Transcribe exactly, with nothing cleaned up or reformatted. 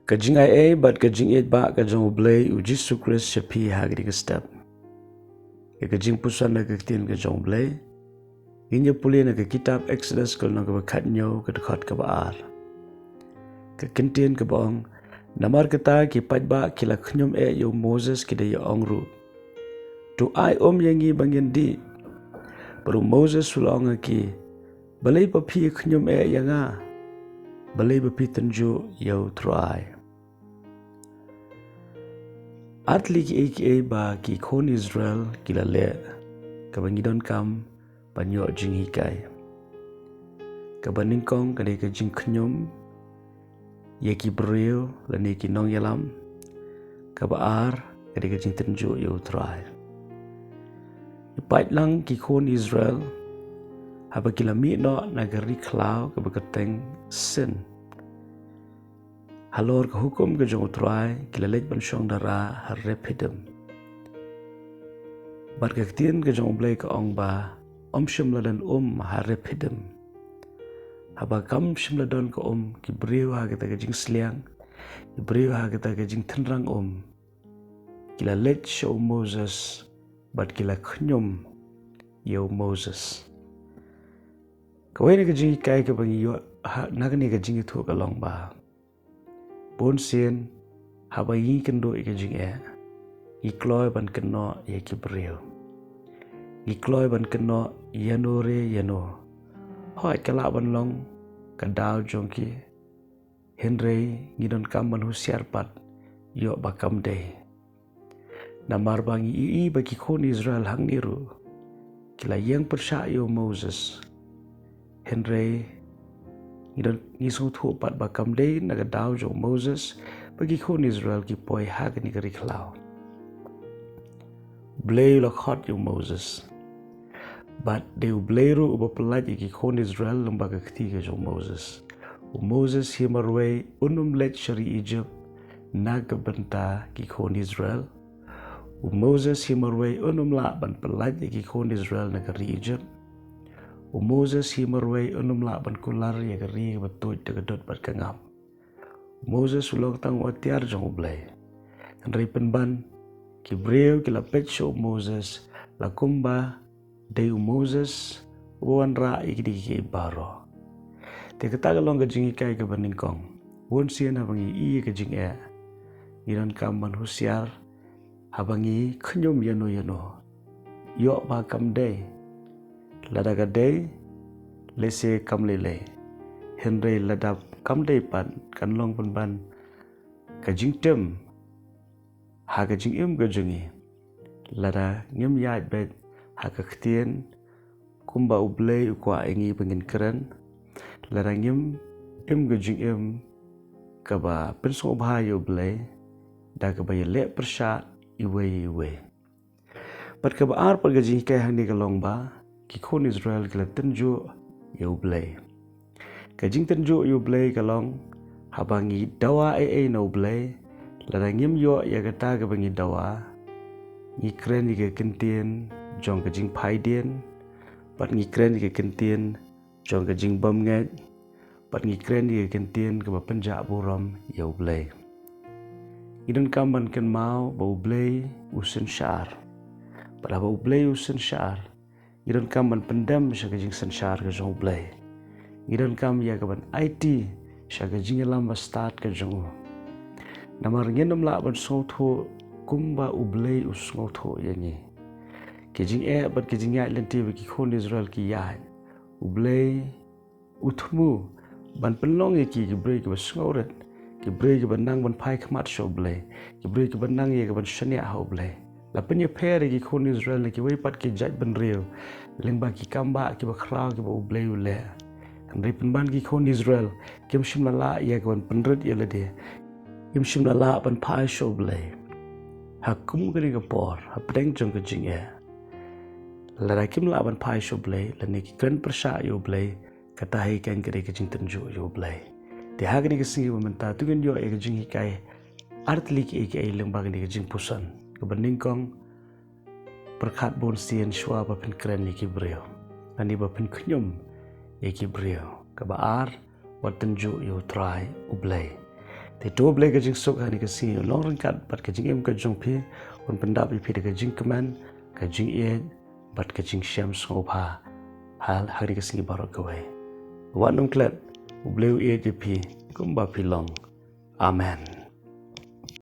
Ka jingaiei bad ka jingïeit ba ka jong U Blei U Jisu Khrist sha phi ha kane ka step. Ka jingpuson na ka ktien ka jong U Blei ngin ïa pule na ka kitab Exodus ka lynnong kaba khatñiew ka dkhot kaba ar. Ka ktien kaba ong, namar kata ki paidbah ki la khñium eh ïa u Moses, ki da ïa ong ruh, to ai um ïa ngi ba ngin dih. Bad u Moses u la ong ha ki, balei ba phi khñium eh ïa nga? Balei ba phi tynjuh ïa U Trai? Ar tylli kiei kiei ba ki khun Israel ki la leh kaba ngi donkam ban ïoh jinghikai. Kaba nyngkong ka dei ka jingkhñium ïa ki briew lane ki nongïalam. Kaba ar ka dei ka jingtynjuh ïa U Trai. Ki paid lang ki khun Israel haba ki la mih noh na ka ri khlaw kaba kyrteng Sin. Halor ka hukum ka jong U Trai ki la leit ban shong dara ha Rephidim. Bad ka ktien ka jong U Blei ka ong ba ym shym la don um ha Rephidim. Haba kam shym la don ka um, ki briew ha kata ka jingsliang, ki briew ha kata ka jingtynrang um, ki la leit sha u Moses bad ki la khñium ïa u Moses. Kawei na ka jinghikai kaba ngi ïoh ha, na kane ka jingïathuh ka long ba bun sien haba ngi kynduh ïa ka jingeh, ngi kloi ban kynnoh ïa ki briew. Ngi kloi ban kynnoh ïano re ïano. Hooid, ka lah ban long ka daw jong ki, hynrei ngi donkam ban husiar pat, ïoh ba kam dei. Namar ba ngi ïohi ba ki khun Israel hangne ruh ki la ïeng pyrshah ïa u Moses. Hynrei ngi don, ngi sngewthuh pat ba kam dei na ka daw jong u Moses ba ki khun Israel ki poi ha kane ka ri khlaw. U Blei u la khot ïa u Moses. Bad dei U Blei ruh uba pyllait ïa ki khun Israel lyngba ka kti ka jong u Moses. U Moses hi marwei un ym leit sha ri Egypt na ka bynta ki khun Israel. U Moses hi marwei un ym lah ban pyllait ïa ki khun Israel na ka ri Egypt. U Moses hi marwei un ym lah ban kular ïa ka ri kaba tuid da ka dud bad ka ngap. U Moses u long tang u atiar jong U Blei. Hynrei pynban ki briew ki la peit sha u Moses la kumba dei u Moses uba wanrah ïa kine kiei baroh. Te kata ka long ka jinghikai kaba nyngkong. Bun sien haba ngi ïohi ïa ka jingeh, ngi donkam ban husiar haba ngi khñium ïano ïano. Ïoh ba kam dei. Lada ka dei, lehse kam lei lei. Hynrei lada kam dei pat, kan long pynban ka jingtim ha ka jingim ka jong ngi. Lada ngim ïaid beit ha ka ktien kumba U Blei u kwah ïa ngi ba ngin kren, lada ngim im ka jingim kaba pynsngewbha ïa U Blei, da kaba ïaleh pyrshah iwei ïa iwei. Bad kaba ar pat ka jinghikai hangne ka long ba ki khun Israel ki la tynjuh ïa U Blei. Ka jingtynjuh ïa U Blei ka long haba ngi dawa ei ei na U Blei, lada ngim ïoh ïa kata kaba ngi dawa, ngi kren ïa ka kyntien jong ka jingphaidien, bad ngi kren ïa ka kyntien jong ka jingbymngeit, bad ngi kren ïa ka kyntien kaba pynjah burom ïa U Blei. Ngi donkam ban kynmaw ba U Blei u synshar. Bad haba U Blei u synshar, ngi donkam ban pyndem sha ka jingsynshar ka jong U Blei. Ngi donkam ïa ka ban aiti sha ka jingïalam bastad ka jong u. Namar ngin ym lah ban sngewthuh kumba U Blei u sngewthuh ïa ngi. Ka jingeh bad ka jingïaid lynti ba ki khun Israel ki ïaid, U Blei u thmu ban pynlong ïa ki ki briew kiba sngewrit, ki briew kiba nang ban phai khmat sha U Blei, ki briew kiba nang ïa ka ban shaniah ha U Blei. La pynïapher ïa ki khun Israel na kiwei pat ki jaitbynriew lyngba ki kambah kiba khraw kiba U Blei u leh. Hynrei pynban ki khun Israel kim shym la lah ïa ka ban pynrit ïa lade, kim shym la lah ban phai sha U Blei. Ha kum kane ka por, hapdeng jong ka jingeh, lada kim lah ban phai sha U Blei lane ki kren pyrshah ïa U Blei, kata hi kan ka dei ka jingtynjuh ïa U Blei. Te ha kane ka sngi ba mynta to ngin ïoh ïa ka jinghikai ar tylli kiei kiei lyngba kane ka jingpuson. Kaba nyngkong, pyrkhat bun sien shuwa ba phin kren ïa ki briew lane ba phin khñium ïa ki briew. Kaba ar, wat tynjuh ïa U Trai U Blei. Te to Blei ka jingsuk ha kane ka sngi u long ryngkat bad ka jingim ka jong phi, un pyndap ïa phi da ka jingkmen, ka jingïeit bad ka jingshem sngewbha ha kane ka sngi baroh kawei. Wat nym klet, U Blei u ïeit ïa phi kumba phi long. Amen.